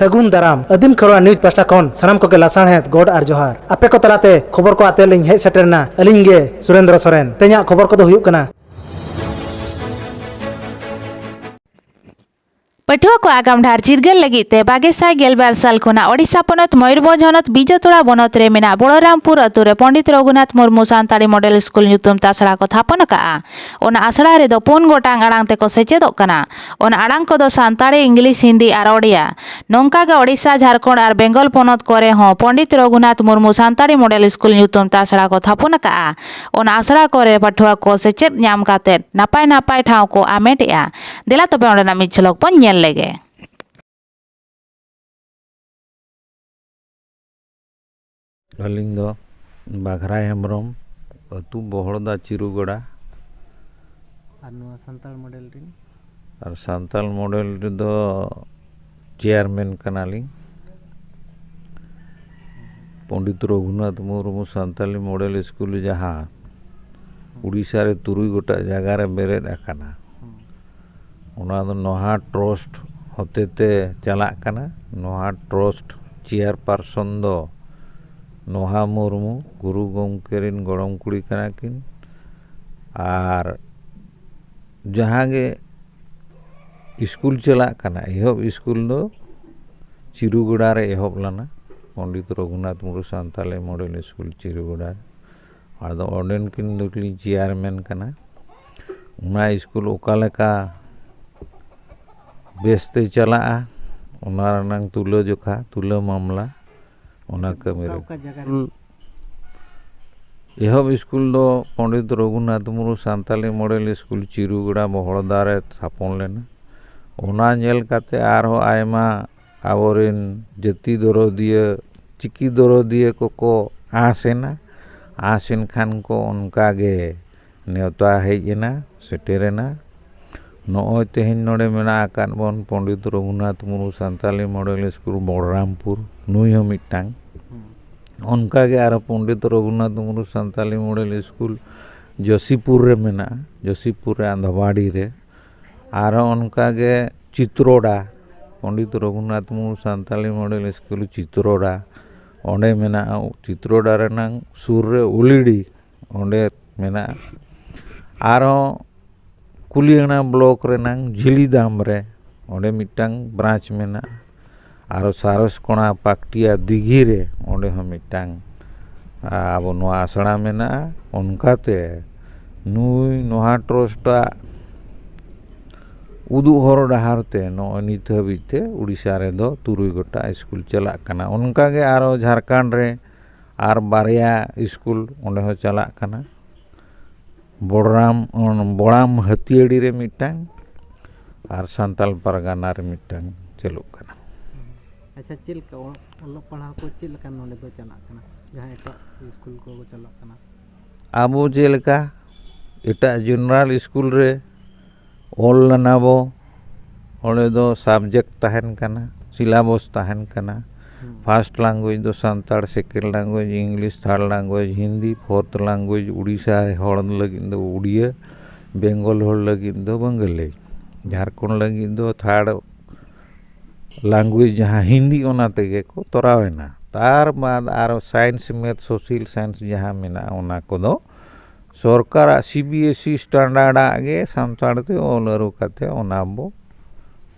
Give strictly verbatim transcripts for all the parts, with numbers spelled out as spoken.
ᱥᱟᱹᱜᱩᱱ ᱫᱟᱨᱟᱢ᱾ ᱟᱹᱫᱤᱢ ᱠᱷᱮᱨᱣᱟᱲ ᱱᱤᱭᱩᱡᱽ ᱯᱟᱦᱴᱟ ᱠᱷᱚᱱ ᱥᱟᱱᱟᱢ ᱠᱚᱜᱮ ᱞᱟᱥᱟᱲᱦᱮᱫ ᱜᱚᱰ ᱟᱨ ᱡᱚᱦᱟᱨ᱾ ᱟᱯᱮ ᱠᱚ ᱛᱟᱞᱟᱛᱮ ᱠᱷᱚᱵᱚᱨ ᱠᱚ ᱟᱛᱮ ᱞᱤᱧ ᱦᱮᱡ ᱥᱮᱴᱮᱨ ᱮᱱᱟ ᱟᱹᱞᱤᱧ ᱜᱮ ᱥᱩᱨᱮᱱᱫᱨᱚ ᱥᱚᱨᱮᱱ᱾ ᱛᱮᱦᱮᱧᱟᱜ ᱠᱷᱚᱵᱚᱨ ᱠᱚᱫᱚ ᱦᱩᱭᱩᱜ ᱠᱟᱱᱟ᱾ ᱯᱟᱹᱴᱷᱩᱣᱟᱹ ᱠᱚ ᱟᱜᱟᱢ ᱰᱟᱦᱟᱨ ᱪᱤᱨᱜᱟᱹᱞ ᱞᱟᱹᱜᱤᱫ ᱛᱮ ᱵᱟᱜᱮ ᱥᱟᱭ ᱜᱮᱞ ᱵᱟᱨ ᱥᱟᱞ ᱠᱷᱚᱱᱟᱜ ᱳᱰᱤᱥᱟ ᱯᱚᱱᱚᱛ ᱢᱚᱭᱩᱨᱵᱷᱚᱸᱡᱽ ᱦᱚᱱᱚᱛ ᱵᱤᱡᱚᱭᱛᱚᱲᱟ ᱵᱚᱱᱚᱛ ᱨᱮ ᱢᱮᱱᱟᱜ ᱵᱚᱲᱚᱨᱟᱢᱯᱩᱨ ᱟᱹᱛᱩ ᱨᱮ ᱯᱚᱱᱰᱤᱛ ᱨᱚᱜᱷᱩᱱᱟᱛᱷ ᱢᱩᱨᱢᱩ ᱥᱟᱱᱛᱟᱲᱤ ᱢᱚᱰᱮᱞ ᱥᱠᱩᱞ ᱧᱩᱛᱩᱢ ᱛᱮ ᱟᱥᱲᱟ ᱠᱚ ᱛᱷᱟᱯᱚᱱ ᱟᱠᱟᱫᱼᱟ᱾ ᱚᱱᱟ ᱟᱥᱲᱟ ᱨᱮᱫᱚ ᱯᱩᱱ ᱜᱚᱴᱟᱝ ᱟᱲᱟᱝ ᱛᱮᱠᱚ ᱥᱮᱪᱮᱫᱚᱜ ᱠᱟᱱᱟ᱾ ᱚᱱᱟ ᱟᱲᱟᱝ ᱠᱚᱫᱚ ᱥᱟᱱᱛᱟᱲᱤ, ᱤᱝᱞᱤᱥ, ᱦᱤᱱᱫᱤ ᱟᱨ ᱳᱰᱤᱭᱟ᱾ ᱱᱚᱝᱠᱟ ᱜᱮ ᱳᱰᱤᱥᱟ, ᱡᱷᱟᱲᱠᱷᱚᱸᱰ ᱟᱨ ᱵᱮᱝᱜᱚᱞ ᱯᱚᱱᱚᱛ ᱠᱚᱨᱮ ᱦᱚᱸ ᱯᱚᱱᱰᱤᱛ ᱨᱚᱜᱷᱩᱱᱟᱛᱷ ᱢᱩᱨᱢᱩ ᱥᱟᱱᱛᱟᱲᱤ ᱢᱚᱰᱮᱞ ᱥᱠᱩᱞ ᱧᱩᱛᱩᱢ ᱛᱮ ᱟᱥᱲᱟ ᱠᱚ ᱛᱷᱟᱯᱚᱱ ᱟᱠᱟᱫᱼᱟ᱾ ᱚᱱᱟ ᱟᱥᱲᱟ ᱠᱚᱨᱮ ᱯᱟᱹᱴᱷᱩᱣᱟᱹ ᱠᱚ ᱥᱮᱪᱮᱫ ᱧᱟᱢ ᱠᱟᱛᱮ ᱱᱟᱯᱟᱭ ᱱᱟᱯᱟᱭ ᱴᱷᱟᱶ ᱠᱚ ᱟᱢᱮᱴᱮᱜᱼᱟ᱾ ᱫᱮᱞᱟ ᱛᱚᱵᱮ ᱚᱸᱰᱮᱱᱟᱜ ᱢᱤᱫ ᱡᱷᱚᱞᱚᱠ ᱵᱚᱱ ᱧᱮᱞ ᱞᱮᱜᱮ᱾ ᱟᱹᱞᱤᱧ ᱫᱚ ᱵᱟᱜᱷᱨᱟ ᱦᱮᱢᱵᱨᱚᱢ, ᱟᱹᱛᱩ ᱵᱚᱦᱚᱲᱫᱟ ᱪᱤᱨᱩᱜᱚᱲᱟ᱾ ᱟᱨ ᱱᱚᱣᱟ ᱥᱟᱱᱛᱟᱲ ᱢᱚᱰᱮᱞ ᱨᱮᱱ? ᱟᱨ ᱥᱟᱱᱛᱟᱲ ᱢᱚᱰᱮᱞ ᱨᱮᱫᱚ ᱪᱮᱭᱟᱨᱢᱮᱱ ᱠᱟᱱᱟᱞᱤᱧ᱾ ᱯᱚᱱᱰᱤᱛ ᱨᱚᱜᱷᱩᱱᱟᱛᱷ ᱢᱩᱨᱢᱩ ᱥᱟᱱᱛᱟᱲᱤ ᱢᱚᱰᱮᱞ ᱥᱠᱩᱞ, ᱡᱟᱦᱟᱸ ᱩᱲᱤᱥᱥᱟ ᱨᱮ ᱛᱩᱨᱩᱭ ᱜᱚᱴᱟᱝ ᱡᱟᱭᱜᱟ ᱨᱮ ᱵᱮᱨᱮᱫ ᱟᱠᱟᱱᱟ, ᱦᱩᱸ᱾ ᱚᱱᱟ ᱫᱚ ᱱᱚᱦᱟ ᱴᱨᱚᱥᱴ ᱦᱚᱛᱮᱛᱮ ᱪᱟᱞᱟᱜ ᱠᱟᱱᱟ᱾ ᱱᱚᱦᱟ ᱴᱨᱚᱥᱴ ᱪᱮᱭᱟᱨᱯᱟᱨᱥᱚᱱ ᱫᱚ ᱱᱚᱦᱟ ᱢᱩᱨᱢᱩ, ᱜᱩᱨᱩ ᱜᱚᱢᱠᱮ ᱨᱮᱱ ᱜᱚᱲᱚᱢ ᱠᱩᱲᱤ ᱠᱟᱱᱟ ᱠᱤᱱ᱾ ᱟᱨ ᱡᱟᱦᱟᱸ ᱜᱮ ᱥᱠᱩᱞ ᱪᱟᱞᱟᱜ ᱠᱟᱱᱟ, ᱮᱦᱚᱵ ᱥᱠᱩᱞ ᱫᱚ ᱪᱤᱨᱩᱜᱚᱲᱟ ᱨᱮ ᱮᱦᱚᱵ ᱞᱮᱱᱟ, ᱯᱚᱱᱰᱤᱛ ᱨᱚᱜᱷᱩᱱᱟᱛᱷ ᱢᱩᱨᱢᱩ ᱥᱟᱱᱛᱟᱲᱤ ᱢᱚᱰᱮᱞ ᱥᱠᱩᱞ ᱪᱤᱨᱩᱜᱚᱲᱟ᱾ ᱟᱫᱚ ᱚᱸᱰᱮᱱ ᱠᱤᱱ ᱫᱚᱠᱤᱱ ᱪᱮᱭᱟᱨᱢᱮᱱ ᱠᱟᱱᱟ᱾ ᱚᱱᱟ ᱥᱠᱩᱞ ᱚᱠᱟ ᱞᱮᱠᱟ ᱵᱮᱥᱛᱮ ᱪᱟᱞᱟᱜᱼᱟ, ᱚᱱᱟ ᱨᱮᱱᱟᱝ ᱛᱩᱞᱟᱹ ᱡᱚᱠᱷᱟ, ᱛᱩᱞᱟᱹ ᱢᱟᱢᱞᱟ, ᱚᱱᱟ ᱠᱟᱹᱢᱤ ᱚᱠᱟ ᱨᱮ᱾ ᱚᱠᱟ ᱡᱟᱭᱜᱟ ᱨᱮ? ᱮᱦᱚᱵ ᱥᱠᱩᱞ ᱫᱚ ᱯᱚᱱᱰᱤᱛ ᱨᱚᱜᱷᱩᱱᱟᱛᱷ ᱢᱩᱨᱢᱩ ᱥᱟᱱᱛᱟᱲᱤ ᱢᱚᱰᱮᱞ ᱥᱠᱩᱞ ᱪᱤᱨᱩᱜᱚᱲᱟ ᱵᱚᱦᱚᱲᱫᱟ ᱨᱮ ᱛᱷᱟᱯᱚᱱ ᱞᱮᱱᱟ᱾ ᱚᱱᱟ ᱧᱮᱞ ᱠᱟᱛᱮ ᱟᱨᱦᱚᱸ ᱟᱭᱢᱟ ᱟᱵᱚᱨᱮᱱ ᱡᱟᱹᱛᱤ ᱫᱚᱨᱚᱫᱤᱭᱟᱹ, ᱪᱤᱠᱤ ᱫᱚᱨᱚᱫᱤᱭᱟᱹ ᱠᱚᱠᱚ ᱟᱸᱥ ᱮᱱᱟ᱾ ᱟᱸᱥ ᱮᱱ ᱠᱷᱟᱱ ᱠᱚ ᱚᱱᱠᱟ ᱜᱮ ᱱᱮᱣᱛᱟ ᱦᱮᱡ ᱮᱱᱟ, ᱥᱮᱴᱮᱨ ᱮᱱᱟ᱾ ᱱᱚᱜᱼᱚᱭ ᱛᱮᱦᱮᱧ ᱱᱚᱰᱮ ᱢᱮᱱᱟᱜ ᱟᱠᱟᱫ ᱵᱚᱱ ᱯᱚᱱᱰᱤᱛ ᱨᱚᱜᱷᱩᱱᱟᱛᱷ ᱢᱩᱨᱢᱩ ᱥᱟᱱᱛᱟᱲᱤ ᱢᱚᱰᱮᱞ ᱥᱠᱩᱞ ᱵᱚᱲᱨᱟᱢᱯᱩᱨ, ᱱᱩᱭ ᱦᱚᱸ ᱢᱤᱫᱴᱟᱝ᱾ ᱦᱩᱸ᱾ ᱚᱱᱠᱟ ᱜᱮ ᱟᱨᱚ ᱯᱚᱱᱰᱤᱛ ᱨᱚᱜᱷᱩᱱᱟᱛᱷ ᱢᱩᱨᱢᱩ ᱥᱟᱱᱛᱟᱲᱤ ᱢᱚᱰᱮᱞ ᱥᱠᱩᱞ ᱡᱚᱥᱤᱯᱩᱨ ᱨᱮ ᱢᱮᱱᱟᱜᱼᱟ, ᱡᱚᱥᱤᱯᱩᱨ ᱨᱮ ᱟᱸᱫᱷᱟᱵᱟᱲᱤ ᱨᱮ᱾ ᱟᱨᱦᱚᱸ ᱚᱱᱠᱟ ᱜᱮ ᱪᱤᱛᱨᱚᱰᱟ, ᱯᱚᱱᱰᱤᱛ ᱨᱚᱜᱷᱩᱱᱟᱛᱷ ᱢᱩᱨᱢᱩ ᱥᱟᱱᱛᱟᱞᱤ ᱢᱚᱰᱮᱞ ᱥᱠᱩᱞ ᱪᱤᱛᱨᱚᱰᱟ, ᱚᱸᱰᱮ ᱢᱮᱱᱟᱜᱼᱟ᱾ ᱪᱤᱛᱨᱚᱰᱟ ᱨᱮᱱᱟᱝ ᱥᱩᱨ ᱨᱮ ᱩᱞᱤᱰᱤ, ᱚᱸᱰᱮ ᱢᱮᱱᱟᱜᱼᱟ᱾ ᱟᱨᱦᱚᱸ ᱠᱩᱞᱤᱭᱟᱹᱲᱟ ᱵᱞᱚᱠ ᱨᱮᱱᱟᱝ ᱡᱷᱤᱞᱤᱫᱟᱢ ᱨᱮ, ᱚᱸᱰᱮ ᱢᱤᱫᱴᱟᱝ ᱵᱨᱟᱧᱪ ᱢᱮᱱᱟᱜᱼᱟ᱾ ᱟᱨᱚ ᱥᱟᱨᱚᱥᱠᱚᱬᱟ, ᱯᱟᱠᱴᱤᱭᱟ, ᱫᱤᱜᱷᱤ ᱨᱮ, ᱚᱸᱰᱮ ᱦᱚᱸ ᱢᱤᱫᱴᱟᱝ, ᱟ, ᱟᱵᱚ ᱱᱚᱣᱟ ᱟᱥᱲᱟ ᱢᱮᱱᱟᱜᱼᱟ᱾ ᱚᱱᱠᱟᱛᱮ ᱱᱩᱭ ᱱᱚᱦᱟ ᱴᱨᱚᱥᱴᱟᱜ ᱩᱫᱩᱜ ᱦᱚᱨ ᱰᱟᱦᱟᱨ ᱛᱮ ᱱᱚᱜᱼᱚᱭ ᱱᱤᱛ ᱦᱟᱹᱵᱤᱡ ᱛᱮ ᱩᱲᱤᱥᱥᱟ ᱨᱮᱫᱚ ᱛᱩᱨᱩᱭ ᱜᱚᱴᱟᱝ ᱥᱠᱩᱞ ᱪᱟᱞᱟᱜ ᱠᱟᱱᱟ᱾ ᱚᱱᱠᱟᱜᱮ ᱟᱨᱚ ᱡᱷᱟᱲᱠᱷᱚᱸᱰ ᱨᱮ ᱟᱨ ᱵᱟᱨᱭᱟ ᱥᱠᱩᱞ ᱚᱸᱰᱮ ᱦᱚᱸ ᱪᱟᱞᱟᱜ ᱠᱟᱱᱟ᱾ ᱵᱚᱲᱟᱢ, ᱵᱚᱲᱟᱢ ᱦᱟᱹᱛᱤᱭᱟᱹᱲᱤ ᱨᱮ ᱢᱤᱫᱴᱟᱝ ᱟᱨ ᱥᱟᱱᱛᱟᱞ ᱯᱟᱨᱜᱟᱱᱟ ᱨᱮ ᱢᱤᱫᱴᱟᱝ ᱪᱟᱹᱞᱩᱜ ᱠᱟᱱᱟ᱾ ᱟᱪᱪᱷᱟ, ᱪᱮᱫ ᱞᱮᱠᱟ ᱚᱞᱚᱜ, ᱚᱞᱚᱜ ᱯᱟᱲᱦᱟᱣ ᱠᱚ ᱪᱮᱫ ᱞᱮᱠᱟ ᱱᱚᱰᱮ ᱫᱚ ᱪᱟᱞᱟᱜ ᱠᱟᱱᱟ, ᱡᱟᱦᱟᱸ ᱮᱴᱟᱜ ᱥᱠᱩᱞ ᱠᱚ ᱪᱟᱞᱟᱜ ᱠᱟᱱᱟ? ᱟᱵᱚ ᱡᱮᱞᱮᱠᱟ ᱮᱴᱟᱜ ᱡᱮᱱᱟᱨᱮᱞ ᱥᱠᱩᱞ ᱨᱮ ᱚᱞ ᱞᱮᱱᱟ ᱵᱚ, ᱚᱸᱰᱮ ᱫᱚ ᱥᱟᱵᱡᱮᱠᱴ ᱛᱟᱦᱮᱱ ᱠᱟᱱᱟ, ᱥᱤᱞᱟᱵᱚᱥ ᱛᱟᱦᱮᱱ ᱠᱟᱱᱟ᱾ ᱦᱩᱸ᱾ ᱯᱷᱟᱥᱴ ᱞᱟᱝᱜᱩᱭᱮᱡᱽ ᱫᱚ Santal, second language English, third language Hindi, fourth language Orissa ᱨᱮ ᱦᱚᱲ ᱞᱟᱹᱜᱤᱫ ᱫᱚ ᱩᱲᱤᱭᱟᱹ, ᱵᱮᱝᱜᱚᱞ ᱦᱚᱲ ᱞᱟᱹᱜᱤᱫ ᱫᱚ ᱵᱟᱝᱜᱟᱞᱤ, ᱡᱷᱟᱲᱠᱷᱚᱸᱰ ᱞᱟᱹᱜᱤᱫ ᱫᱚ ᱛᱷᱟᱨᱰ ᱞᱟᱝᱜᱩᱭᱮᱡᱽ ᱡᱟᱦᱟᱸ ᱦᱤᱱᱫᱤ, ᱚᱱᱟ ᱛᱮᱜᱮ ᱠᱚ ᱛᱚᱨᱟᱣ ᱮᱱᱟ᱾ ᱛᱟᱨ ᱵᱟᱫ ᱟᱨᱚ ᱥᱟᱭᱮᱱᱥ, ᱢᱮᱛᱷ, ᱥᱳᱥᱟᱞ ᱥᱟᱭᱮᱱᱥ ᱡᱟᱦᱟᱸ ᱢᱮᱱᱟᱜᱼᱟ, ᱚᱱᱟ ᱠᱚᱫᱚ ᱥᱚᱨᱠᱟᱨᱟᱜ C B S E standard ᱟᱜ ᱜᱮ ᱥᱟᱱᱛᱟᱲ ᱛᱮ ᱚᱞ ᱟᱹᱨᱩ ᱠᱟᱛᱮ ᱚᱱᱟ ᱵᱚ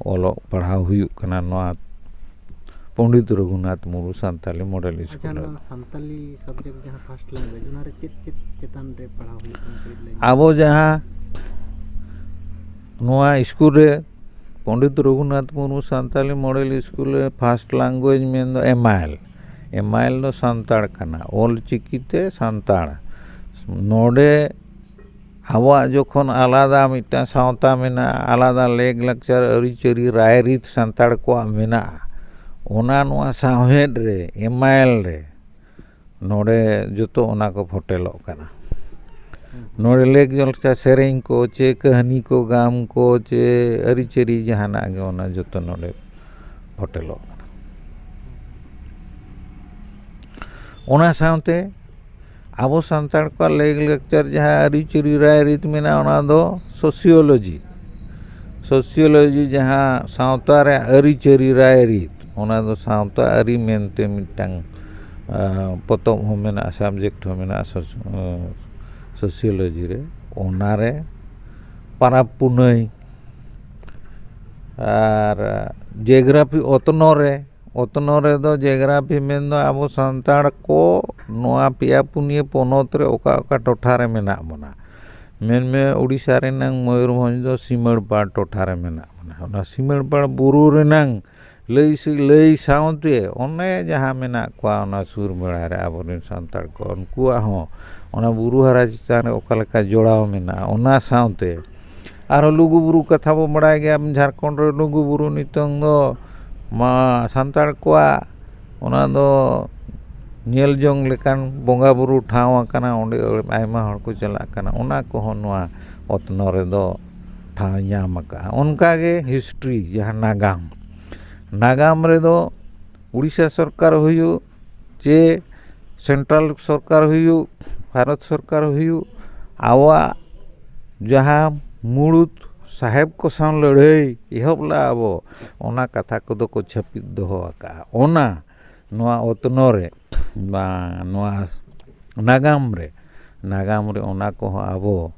ᱚᱞᱚᱜ ᱯᱟᱲᱦᱟᱣ ᱦᱩᱭᱩᱜ ᱠᱟᱱᱟ ᱱᱚᱣᱟ ᱯᱚᱱᱰᱤᱛ ᱨᱚᱜᱷᱩᱱᱟᱛᱷ ᱢᱩᱨᱢᱩ ᱥᱟᱱᱛᱟᱞᱤ ᱢᱚᱰᱮᱞ ᱟᱪᱪᱷᱟ, ᱥᱠᱩᱞ ᱨᱮ᱾ ᱱᱚᱣᱟ ᱥᱟᱱᱛᱟᱞᱤ ᱥᱟᱵᱡᱮᱠᱴ ᱡᱟᱦᱟᱸ ᱯᱷᱟᱥᱴ ᱞᱮᱝᱜᱩᱭᱮᱡᱽ, ᱚᱱᱟᱨᱮ ᱪᱮᱫ ᱪᱮᱫ ᱪᱮᱛᱟᱱ ᱨᱮ ᱯᱟᱲᱦᱟᱣ ᱦᱩᱭᱩᱜ ᱠᱟᱱᱟ, ᱠᱟᱹᱴᱤᱡ ᱞᱟᱹᱭ ᱧᱚᱜ? ᱟᱵᱚ ᱡᱟᱦᱟᱸ ᱱᱚᱣᱟ ᱥᱠᱩᱞ ᱨᱮ, ᱯᱚᱱᱰᱤᱛ ᱨᱚᱜᱷᱩᱱᱟᱛᱷ ᱢᱩᱨᱢᱩ ᱥᱟᱱᱛᱟᱞᱤ ᱢᱚᱰᱮᱞ ᱥᱠᱩᱞ ᱨᱮ ᱯᱷᱟᱥᱴ ᱞᱮᱝᱜᱩᱭᱮᱡᱽ ᱢᱮᱱᱫᱚ ᱮᱢ I L. M I L ᱫᱚ ᱥᱟᱱᱛᱟᱲ ᱠᱟᱱᱟ, ᱚᱞ ᱪᱤᱠᱤ ᱛᱮ ᱥᱟᱱᱛᱟᱲ᱾ ᱱᱚᱰᱮ ᱟᱵᱚᱣᱟᱜ ᱡᱚᱠᱷᱚᱱ ᱟᱞᱟᱫᱟ ᱢᱤᱫᱴᱟᱝ ᱥᱟᱶᱛᱟ ᱢᱮᱱᱟᱜᱼᱟ, ᱟᱞᱟᱫᱟ ᱞᱮᱜᱽ ᱞᱟᱠᱪᱟᱨ, ᱟᱹᱨᱤᱪᱟᱹᱞᱤ, ᱨᱟᱭᱨᱤᱛ ᱥᱟᱱᱛᱟᱲ ᱠᱚᱣᱟᱜ ᱢᱮᱱᱟᱜᱼᱟ, ᱚᱱᱟ ᱱᱚᱣᱟ ᱥᱟᱶᱦᱮᱫ ᱨᱮ, ᱮᱢ ᱟᱭ ᱮᱞ ᱨᱮ, ᱱᱚᱰᱮ ᱡᱚᱛᱚ ᱚᱱᱟ ᱠᱚ ᱯᱷᱚᱴᱮᱞᱚᱜ ᱠᱟᱱᱟ᱾ ᱱᱚᱰᱮ ᱞᱮᱜᱽ ᱞᱟᱠᱪᱟᱨ, ᱥᱮᱨᱮᱧ ᱠᱚ ᱪᱮ ᱠᱟᱹᱦᱱᱤ ᱠᱚ, ᱜᱟᱢ ᱠᱚ ᱪᱮ ᱟᱹᱨᱤᱪᱟᱹᱞᱤ ᱡᱟᱦᱟᱱᱟᱜ ᱜᱮ, ᱚᱱᱟ ᱡᱚᱛᱚ ᱱᱚᱰᱮ ᱯᱷᱚᱴᱮᱞᱚᱜ ᱠᱟᱱᱟ᱾ ᱚᱱᱟ ᱥᱟᱶᱛᱮ ᱟᱵᱚ ᱥᱟᱱᱛᱟᱲ ᱠᱚᱣᱟᱜ ᱞᱟᱭᱼᱞᱟᱠᱪᱟᱨ ᱡᱟᱦᱟᱸ ᱟᱹᱨᱤᱪᱟᱹᱞᱤ ᱨᱟᱭᱨᱤᱛ ᱢᱮᱱᱟᱜᱼᱟ, ᱚᱱᱟ ᱫᱚ ᱥᱳᱥᱤᱭᱳᱞᱚᱡᱤ, ᱥᱳᱥᱤᱭᱳᱞᱚᱡᱤ ᱡᱟᱦᱟᱸ ᱥᱟᱶᱛᱟ ᱨᱮᱭᱟᱜ ᱟᱹᱨᱤᱪᱟᱹᱞᱤ ᱨᱟᱭᱨᱤᱛ, ᱚᱱᱟ ᱫᱚ ᱥᱟᱶᱛᱟ ᱟᱹᱨᱤ ᱢᱮᱱᱛᱮ ᱢᱤᱫᱴᱟᱝ, ᱟ, ᱯᱚᱛᱚᱵ ᱦᱚᱸ ᱢᱮᱱᱟᱜᱼᱟ, ᱥᱟᱵᱡᱮᱠᱴ ᱦᱚᱸ ᱢᱮᱱᱟᱜᱼᱟ, ᱥᱳᱥ-, ᱟ, ᱥᱳᱥᱤᱭᱳᱞᱚᱡᱤ ᱨᱮ᱾ ᱚᱱᱟᱨᱮ ᱯᱟᱨᱟᱵᱽ ᱯᱩᱱᱟᱹᱭ ᱟᱨ ᱡᱤᱭᱳᱜᱨᱟᱯᱷᱤ, ᱚᱛᱱᱚ ᱨᱮ, ᱚᱛᱱᱚ ᱨᱮᱫᱚ ᱡᱤᱭᱳᱜᱨᱟᱯᱷᱤ ᱢᱮᱱᱫᱚ ᱟᱵᱚ ᱥᱟᱱᱛᱟᱲ ᱠᱚ ᱱᱚᱣᱟ ᱯᱮᱭᱟ ᱯᱩᱱᱭᱟᱹ ᱯᱚᱱᱚᱛ ᱨᱮ ᱚᱠᱟ ᱚᱠᱟ ᱴᱚᱴᱷᱟ ᱨᱮ ᱢᱮᱱᱟᱜ ᱵᱚᱱᱟ᱾ ᱢᱮᱱᱢᱮ ᱳᱰᱤᱥᱟ ᱨᱮᱱᱟᱝ ᱢᱚᱭᱩᱨᱵᱷᱚᱸᱡᱽ ᱫᱚ ᱥᱤᱢᱟᱹᱲᱯᱟᱲ ᱴᱚᱴᱷᱟ ᱨᱮ ᱢᱮᱱᱟᱜ ᱵᱚᱱᱟ᱾ ᱚᱱᱟ ᱥᱤᱢᱟᱹᱲᱯᱟᱲ ᱵᱩᱨᱩ ᱨᱮᱱᱟᱝ ᱞᱟᱹᱭ ᱥᱮ-, ᱞᱟᱹᱭ ᱥᱟᱶᱛᱮ ᱚᱱᱮ ᱡᱟᱦᱟᱸ ᱢᱮᱱᱟᱜ ᱠᱚᱣᱟ ᱚᱱᱟ ᱥᱩᱨ ᱵᱮᱲᱟ ᱨᱮ ᱟᱵᱚᱨᱮᱱ ᱥᱟᱱᱛᱟᱲ ᱠᱚ, ᱩᱱᱠᱩᱣᱟᱜ ᱦᱚᱸ ᱚᱱᱟ ᱵᱩᱨᱩ ᱦᱟᱨᱟ ᱪᱮᱛᱟᱱ ᱨᱮ ᱚᱠᱟ ᱞᱮᱠᱟ ᱡᱚᱲᱟᱣ ᱢᱮᱱᱟᱜᱼᱟ᱾ ᱚᱱᱟ ᱥᱟᱶᱛᱮ ᱟᱨᱦᱚᱸ ᱞᱩᱜᱩᱵᱩᱨᱩ ᱠᱟᱛᱷᱟ ᱵᱚ ᱵᱟᱲᱟᱭ ᱜᱮᱭᱟ, ᱡᱷᱟᱲᱠᱷᱚᱸᱰ ᱨᱮ ᱞᱩᱜᱩᱵᱩᱨᱩ ᱱᱤᱛᱚᱝ ᱫᱚ ᱢᱟ ᱥᱟᱱᱛᱟᱲ ᱠᱚᱣᱟᱜ ᱚᱱᱟ ᱫᱚ ᱧᱮᱞ ᱡᱚᱝ ᱞᱮᱠᱟᱱ ᱵᱚᱸᱜᱟ ᱵᱩᱨᱩ ᱴᱷᱟᱶ ᱟᱠᱟᱱᱟ, ᱚᱸᱰᱮ ᱟᱭᱢᱟ ᱦᱚᱲ ᱠᱚ ᱪᱟᱞᱟᱜ ᱠᱟᱱᱟ᱾ ᱚᱱᱟ ᱠᱚᱦᱚᱸ ᱱᱚᱣᱟ ᱚᱛᱱᱚ ᱨᱮᱫᱚ ᱴᱷᱟᱶ ᱧᱟᱢ ᱟᱠᱟᱫᱼᱟ᱾ ᱚᱱᱠᱟᱜᱮ ᱦᱤᱥᱴᱨᱤ, ᱡᱟᱦᱟᱸ ᱱᱟᱜᱟᱢ, ᱱᱟᱜᱟᱢ ᱨᱮᱫᱚ ᱩᱲᱤᱥᱥᱟ ᱥᱚᱨᱠᱟᱨ ᱦᱩᱭᱩᱜ ᱪᱮ ᱥᱮᱱᱴᱨᱟᱞ ᱥᱚᱨᱠᱟᱨ ᱦᱩᱭᱩᱜ, ᱵᱷᱟᱨᱚᱛ ᱥᱚᱨᱠᱟᱨ ᱦᱩᱭᱩᱜ, ᱟᱵᱚᱣᱟᱜ ᱡᱟᱦᱟᱸ ᱢᱩᱲᱩᱫ ᱥᱟᱦᱮᱵᱽ ᱠᱚ ᱥᱟᱶ ᱞᱟᱹᱲᱦᱟᱹᱭ ᱮᱦᱚᱵ ᱞᱟᱜᱼᱟ ᱵᱚ, ᱚᱱᱟ ᱠᱟᱛᱷᱟ ᱠᱚᱫᱚ ᱠᱚ ᱪᱷᱟᱹᱯᱤᱫ ᱫᱚᱦᱚ ᱟᱠᱟᱫᱼᱟ᱾ ᱚᱱᱟ ᱱᱚᱣᱟ ᱚᱛᱱᱚ ᱨᱮ, ᱵᱟ ᱱᱚᱣᱟ ᱱᱟᱜᱟᱢ ᱨᱮ, ᱱᱟᱜᱟᱢ ᱨᱮ ᱚᱱᱟ ᱠᱚᱦᱚᱸ ᱟᱵᱚ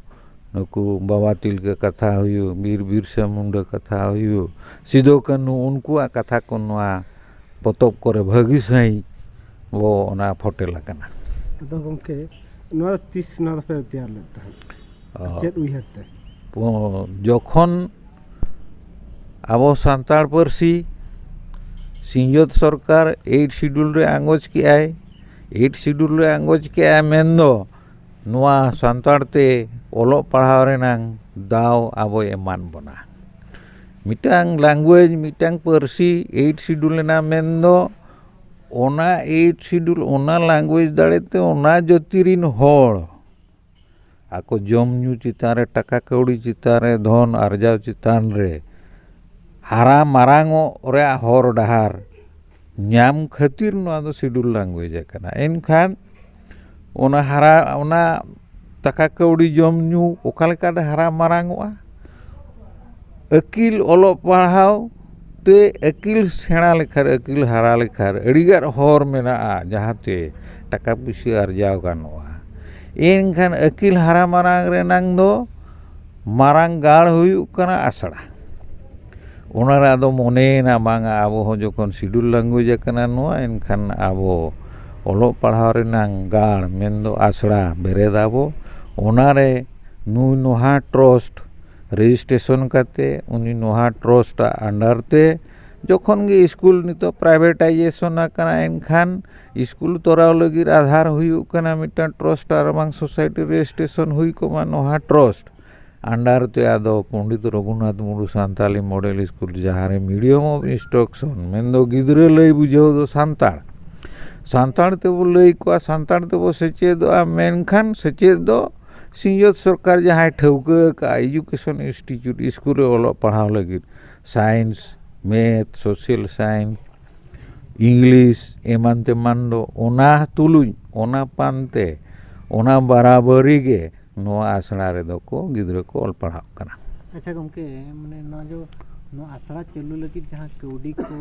ᱱᱩᱠᱩ ᱵᱟᱵᱟ ᱛᱤᱞᱠᱟᱹ ᱠᱟᱛᱷᱟ ᱦᱩᱭᱩᱜ, ᱵᱤᱨ ᱵᱤᱨᱥᱟ ᱢᱩᱱᱰᱟᱹ ᱠᱟᱛᱷᱟ ᱦᱩᱭᱩᱜ, ᱥᱤᱫᱩ ᱠᱟᱹᱱᱦᱩ, ᱩᱱᱠᱩᱣᱟᱜ ᱠᱟᱛᱷᱟ ᱠᱚ ᱱᱚᱣᱟ ᱯᱚᱛᱚᱵ ᱠᱚᱨᱮ ᱵᱷᱟᱹᱜᱤ ᱥᱟᱺᱦᱤᱡ ᱵᱚ ᱚᱱᱟ ᱯᱷᱚᱴᱮᱞ ᱟᱠᱟᱱᱟ᱾ ᱟᱫᱚ ᱜᱚᱢᱠᱮ, ᱱᱚᱣᱟ ᱫᱚ ᱛᱤᱥ ᱱᱚᱣᱟ ᱫᱚᱯᱮ ᱛᱮᱭᱟᱨ ᱞᱮᱫ ᱛᱟᱦᱮᱸᱫ? ᱚ᱾ ᱪᱮᱫ ᱩᱭᱦᱟᱹᱨ ᱛᱮ? ᱯᱚ-, ᱡᱚᱠᱷᱚᱱ ᱟᱵᱚ ᱥᱟᱱᱛᱟᱲ ᱯᱟᱹᱨᱥᱤ ᱥᱤᱧᱚᱛ ᱥᱚᱨᱠᱟᱨ ᱮᱭᱤᱴ ᱥᱤᱰᱩᱞ ᱨᱮ ᱟᱸᱜᱚᱪ ᱠᱮᱜᱼᱟᱭ, ᱮᱭᱤᱴ ᱥᱤᱰᱩᱞ ᱨᱮ ᱟᱸᱜᱚᱪ ᱠᱮᱜᱼᱟᱭ ᱢᱮᱱᱫᱚ ᱱᱚᱣᱟ ᱥᱟᱱᱛᱟᱲ ᱛᱮ ᱚᱞᱚᱜ ᱯᱟᱲᱦᱟᱣ ᱨᱮᱱᱟᱝ ᱫᱟᱣ ᱟᱵᱚᱭ ᱮᱢᱟᱫ ᱵᱚᱱᱟ᱾ ᱢᱤᱫᱴᱟᱝ ᱞᱮᱝᱜᱩᱭᱮᱡᱽ, ᱢᱤᱫᱴᱟᱝ ᱯᱟᱹᱨᱥᱤ ᱮᱭᱤᱴ ᱥᱤᱰᱩᱞ ᱮᱱᱟ ᱢᱮᱱᱫᱚ ᱚᱱᱟ ᱮᱭᱤᱴ ᱥᱤᱰᱩᱞ, ᱚᱱᱟ ᱞᱮᱝᱜᱩᱭᱮᱡᱽ ᱫᱟᱲᱮᱛᱮ ᱚᱱᱟ ᱡᱟᱹᱛᱤ ᱨᱤᱱ ᱦᱚᱲ ᱟᱠᱚ ᱡᱚᱢ ᱧᱩ ᱪᱮᱛᱟᱱ ᱨᱮ, ᱴᱟᱠᱟ ᱠᱟᱹᱣᱰᱤ ᱪᱮᱛᱟᱱ ᱨᱮ, ᱫᱷᱚᱱ ᱟᱨᱡᱟᱣ ᱪᱮᱛᱟᱱ ᱨᱮ ᱦᱟᱨᱟ ᱢᱟᱨᱟᱝᱚᱜ ᱨᱮᱭᱟᱜ ᱦᱚᱨ ᱰᱟᱦᱟᱨ ᱧᱟᱢ ᱠᱷᱟᱹᱛᱤᱨ ᱱᱚᱣᱟ ᱫᱚ ᱥᱤᱰᱩᱞ ᱞᱮᱝᱜᱩᱭᱮᱡᱽ ᱟᱠᱟᱱᱟ᱾ ᱮᱱᱠᱷᱟᱱ ᱚᱱᱟ ᱦᱟᱨᱟ, ᱚᱱᱟ ᱴᱟᱠᱟ ᱠᱟᱹᱣᱰᱤ ᱡᱚᱢ ᱧᱩ ᱚᱠᱟ ᱞᱮᱠᱟᱛᱮ ᱦᱟᱨᱟ ᱢᱟᱨᱟᱝᱚᱜᱼᱟ? ᱟᱹᱠᱤᱞ ᱚᱞᱚᱜ ᱯᱟᱲᱦᱟᱣ ᱛᱮ ᱟᱹᱠᱤᱞ ᱥᱮᱬᱟ ᱞᱮᱠᱷᱟᱱ, ᱟᱹᱠᱤᱞ ᱦᱟᱨᱟ ᱞᱮᱠᱷᱟᱱ ᱟᱹᱰᱤᱜᱟᱱ ᱦᱚᱨ ᱢᱮᱱᱟᱜᱼᱟ, ᱡᱟᱦᱟᱸᱛᱮ ᱴᱟᱠᱟ ᱯᱩᱭᱥᱟᱹ ᱟᱨᱡᱟᱣ ᱜᱟᱱᱚᱜᱼᱟ᱾ ᱮᱱᱠᱷᱟᱱ ᱟᱹᱠᱤᱞ ᱦᱟᱨᱟ ᱢᱟᱨᱟᱝ ᱨᱮᱱᱟᱝ ᱫᱚ ᱢᱟᱨᱟᱝ ᱜᱟᱲ ᱦᱩᱭᱩᱜ ᱠᱟᱱᱟ ᱟᱥᱲᱟ᱾ ᱚᱱᱟᱨᱮ ᱟᱫᱚ ᱢᱚᱱᱮᱭᱮᱱᱟ, ᱵᱟᱝᱟ, ᱟᱵᱚ ᱦᱚᱸ ᱡᱚᱠᱷᱚᱱ schedule language ᱟᱠᱟᱱᱟ ᱱᱚᱣᱟ, ᱮᱱᱠᱷᱟᱱ ᱟᱵᱚ ᱚᱞᱚᱜ ᱯᱟᱲᱦᱟᱣ ᱨᱮᱱᱟᱝ ᱜᱟᱲ, ᱢᱮᱱᱫᱚ ᱟᱥᱲᱟ ᱵᱮᱨᱮᱫ ᱟᱵᱚ᱾ ᱚᱱᱟᱨᱮ ᱱᱩᱭ ᱱᱚᱦᱟ trust registration ᱠᱟᱛᱮ, ᱩᱱᱤ ᱱᱚᱦᱟ trust ᱟᱜ under ᱛᱮ, ᱡᱚᱠᱷᱚᱱ ᱜᱮ ᱥᱠᱩᱞ ᱱᱤᱛᱚᱜ privatization ᱟᱠᱟᱱᱟ, ᱮᱱᱠᱷᱟᱱ ᱥᱠᱩᱞ ᱛᱚᱨᱟᱣ ᱞᱟᱹᱜᱤᱫ ᱟᱫᱷᱟᱨ ᱦᱩᱭᱩᱜ ᱠᱟᱱᱟ ᱢᱤᱫᱴᱟᱝ trust ᱟᱨ ᱵᱟᱝ society registration ᱦᱩᱭ ᱠᱚᱜ ᱢᱟ ᱱᱚᱦᱟ trust under ᱛᱮ᱾ ᱟᱫᱚ ᱯᱚᱱᱰᱤᱛ ᱨᱚᱜᱷᱩᱱᱟᱛᱷ ᱢᱩᱨᱢᱩ ᱥᱟᱱᱛᱟᱞᱤ model ᱥᱠᱩᱞ, ᱡᱟᱦᱟᱸ ᱨᱮ medium of instruction, ᱢᱮᱱᱫᱚ ᱜᱤᱫᱽᱨᱟᱹ ᱞᱟᱹᱭ ᱵᱩᱡᱷᱟᱹᱣ ᱫᱚ ᱥᱟᱱᱛᱟᱲ, ᱥᱟᱱᱛᱟᱲ ᱛᱮᱵᱚ ᱞᱟᱹᱭ ᱠᱚᱣᱟ, ᱥᱟᱱᱛᱟᱲ ᱛᱮᱵᱚ ᱥᱮᱪᱮᱫᱚᱜᱼᱟ, ᱢᱮᱱᱠᱷᱟᱱ ᱥᱮᱪᱮᱫ ᱫᱚ ᱥᱤᱧᱚᱛ ᱥᱚᱨᱠᱟᱨ ᱡᱟᱦᱟᱸᱭ ᱴᱷᱟᱹᱣᱠᱟᱹ ᱟᱠᱟᱫᱼᱟ, education institute, ᱥᱠᱩᱞ ᱨᱮ ᱚᱞᱚᱜ ᱯᱟᱲᱦᱟᱣ ᱞᱟᱹᱜᱤᱫ, science, math, social science, English ᱮᱢᱟᱱ ᱛᱮᱢᱟᱱ ᱫᱚ, ᱚᱱᱟ ᱛᱩᱞᱩᱡ, ᱚᱱᱟ ᱯᱟᱱᱛᱮ, ᱚᱱᱟ ᱵᱟᱨᱟᱵᱟᱹᱨᱤ ᱜᱮ ᱱᱚᱣᱟ ᱟᱥᱲᱟ ᱨᱮᱫᱚ ᱠᱚ, ᱜᱤᱫᱽᱨᱟᱹ ᱠᱚ ᱚᱞ ᱯᱟᱲᱦᱟᱜ ᱠᱟᱱᱟ᱾ ᱟᱪᱪᱷᱟ ᱜᱚᱢᱠᱮ, ᱢᱟᱱᱮ ᱱᱚᱣᱟ ᱡᱚ, ᱱᱚᱣᱟ ᱟᱥᱲᱟ ᱪᱟᱹᱞᱩ ᱞᱟᱹᱜᱤᱫ ᱡᱟᱦᱟᱸ ᱠᱟᱹᱣᱰᱤ ᱠᱚ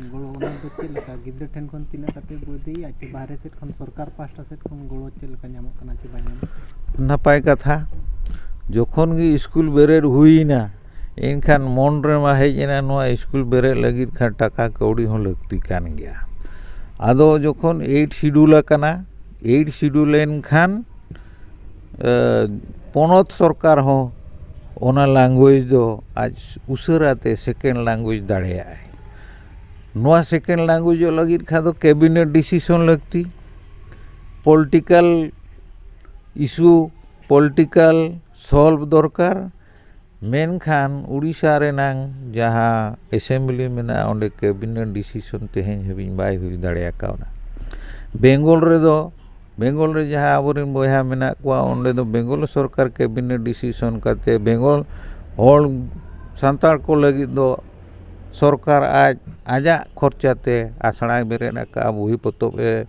ᱜᱚᱲᱚ, ᱚᱱᱟ ᱫᱚ ᱪᱮᱫ ᱞᱮᱠᱟ? ᱜᱤᱫᱽᱨᱟᱹ ᱴᱷᱮᱱ ᱠᱷᱚᱱ ᱛᱤᱱᱟᱹᱜ ᱠᱟᱛᱮ ᱠᱚ ᱤᱫᱤᱭᱮᱫᱼᱟ, ᱪᱮ ᱵᱟᱦᱨᱮ ᱥᱮᱫ ᱠᱷᱚᱱ, ᱥᱚᱨᱠᱟᱨ ᱯᱟᱦᱴᱟ ᱥᱮᱫ ᱠᱷᱚᱱ ᱜᱚᱲᱚ ᱪᱮᱫ ᱞᱮᱠᱟ ᱧᱟᱢᱚᱜ ᱠᱟᱱᱟ ᱪᱮ ᱵᱟᱭ ᱧᱟᱢᱚᱜ ᱠᱟᱱᱟ? ᱱᱟᱯᱟᱭ ᱠᱟᱛᱷᱟ᱾ ᱡᱚᱠᱷᱚᱱ ᱜᱮ ᱥᱠᱩᱞ ᱵᱮᱨᱮᱫ ᱦᱩᱭᱮᱱᱟ, ᱮᱱᱠᱷᱟᱱ ᱢᱚᱱ ᱨᱮᱢᱟ ᱦᱮᱡ ᱮᱱᱟ, ᱱᱚᱣᱟ ᱥᱠᱩᱞ ᱵᱮᱨᱮᱫ ᱞᱟᱹᱜᱤᱫ ᱠᱷᱟᱱ ᱴᱟᱠᱟ ᱠᱟᱹᱣᱰᱤ ᱦᱚᱸ ᱞᱟᱹᱠᱛᱤ ᱠᱟᱱ ᱜᱮᱭᱟ᱾ ᱟᱫᱚ ᱡᱚᱠᱷᱚᱱ eighth schedule ᱟᱠᱟᱱᱟ, eighth schedule ᱮᱱᱠᱷᱟᱱ, ᱮ, ᱯᱚᱱᱚᱛ ᱥᱚᱨᱠᱟᱨ ᱦᱚᱸ ᱚᱱᱟ language ᱫᱚ ᱟᱡ ᱩᱥᱟᱹᱨᱟ ᱛᱮ second language ᱫᱟᱲᱮᱭᱟᱜᱼᱟᱭ᱾ ᱱᱚᱣᱟ second languageᱚᱜ ᱞᱟᱹᱜᱤᱫ ᱠᱷᱟᱱ ᱫᱚ cabinet decision ᱞᱟᱹᱠᱛᱤ, political issue, political solve ᱫᱚᱨᱠᱟᱨ᱾ ᱢᱮᱱᱠᱷᱟᱱ ᱩᱲᱤᱥᱥᱟ ᱨᱮᱱᱟᱝ ᱡᱟᱦᱟᱸ assembly ᱢᱮᱱᱟᱜᱼᱟ, ᱚᱸᱰᱮ cabinet decision ᱛᱮᱦᱮᱧ ᱦᱟᱹᱵᱤᱡ ᱵᱟᱭ ᱦᱩᱭ ᱫᱟᱲᱮ ᱟᱠᱟᱣᱱᱟ᱾ ᱵᱮᱝᱜᱚᱞ ᱨᱮᱫᱚ, ᱵᱮᱝᱜᱚᱞ ᱨᱮ ᱡᱟᱦᱟᱸ ᱟᱵᱚᱨᱮᱱ ᱵᱚᱭᱦᱟ ᱢᱮᱱᱟᱜ ᱠᱚᱣᱟ, ᱚᱸᱰᱮ ᱫᱚ ᱵᱮᱝᱜᱚᱞ ᱥᱚᱨᱠᱟᱨ cabinet decision ᱠᱟᱛᱮ ᱵᱮᱝᱜᱚᱞ ᱦᱚᱲ, ᱥᱟᱱᱛᱟᱲ ᱠᱚ ᱞᱟᱹᱜᱤᱫ ᱫᱚ ᱥᱚᱨᱠᱟᱨ ᱟᱡ, ᱟᱡᱟᱜ ᱠᱷᱚᱨᱪᱟ ᱛᱮ ᱟᱥᱲᱟᱭ ᱵᱮᱨᱮᱫ ᱟᱠᱟᱫᱼᱟ, ᱵᱩᱦᱤ ᱯᱚᱛᱚᱵ ᱮ